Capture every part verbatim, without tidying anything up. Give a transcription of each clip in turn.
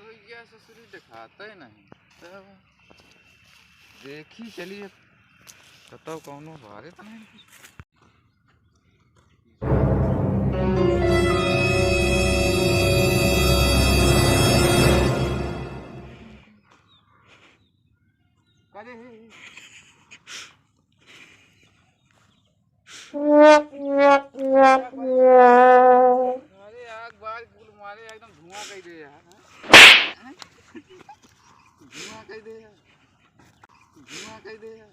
भैया ससुरी देखाते नहीं। तब देखी चलिए, कतौ कौनो बारे तो नहीं। करे है। अरे आग बार कुल मारे, एकदम धुआं कई दे यार, हैं? हैं? धुआं कई दे यार, धुआं कई दे यार,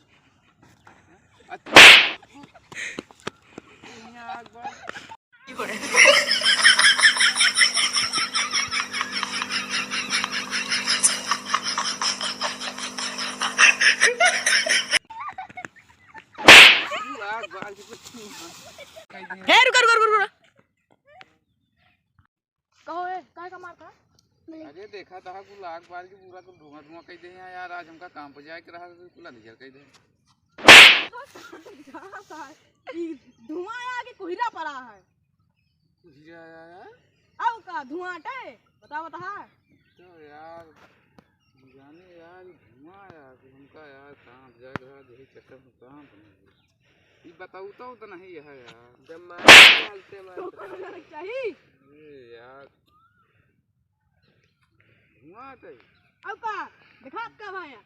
हैं? अच्छा, यहाँ आग बार। ए, रुका, रुका, रुका, रुका। कहो, ए, काहे का मारता? अरे, देखा था, कुल आग बार के पूरा कुल धुआं, धुआं कई दे हैं यार। आज हमका काम पर जाए के रहा, कुल अंधेर कई दे। ई धुआं आगे कोहरा पड़ा है। कुछ आया यार? आओ का धुआं हटे? बताओ, बता। तो यार, जाने यार, ई धुआं यार, कि हमका यार, कहाँ जाए के रहा, यही चक्कर में कहाँ बने गए। ई बताऊ तो, तो नहीं है यार। जब मारे डालते मारते। तो कहाँ जाने के चाहिए? अरे यार, धुआं हटे। आओ का? दिखात का भाया?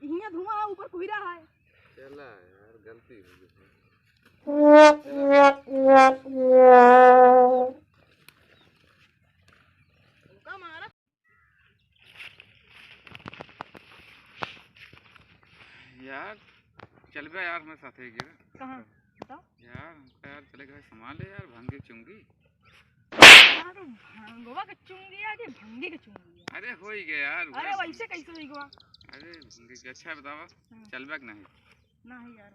इहिया धुआं है, ऊपर कोहरा है। चला यार, गलती हो गई। हमका मारा। यार, चलबे यार, हमरे साथे एक जगह। कहाँ? बताओ। यार, हमका यार, चले के सामान ले यार, भंगी चुंगी। हाँ, तो भंगवा के चुंगी है कि भंगी के चुंगी है? अरे, हो ही गया यार, अरे, वही। वैसे कैसे हो गया? अरे, भंगी के, अच्छा बतावा, हाँ। चलबे कि नहीं? नहीं यार।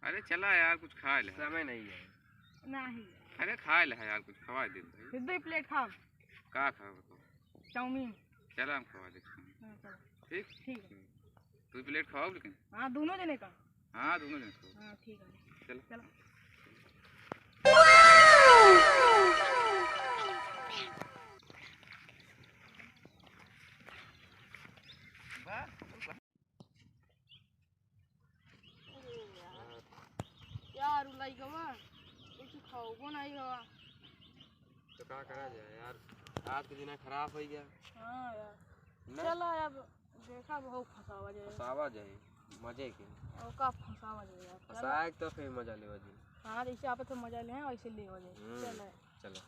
अरे, चला यार, कुछ खा ले। समय नहीं है। नहीं यार। अरे, खा ले यार, कुछ खवा दे भाई। फिर दो प्लेट खाओ। का खाओ बताओ? चाउमीन। चला, हम खवा देते हैं। हाँ, चलो। ठीक? ठीक है। तू प्लेट खवाओ लेकिन। हाँ, दोनों जने का। हाँ, दोनों जने खाओ। हाँ, ठीक है। चलो। चलो। यार, उ लइकवा कुछ खाओगो नहीं हवा। तो का करा जाए यार, आज के दिन खराब हो गया। हाँ यार। ना? चला अब देखा, बहुत फंसावा जाए। फंसावा जाए, मजे के। और का फंसावा जाए यार, चला। फंसाए के तो फिर मजा लेवा जाए। हाँ, जैसे आप तो मजा ले हैं, वैसे लेवा जाए। हम्म। चला। चलो।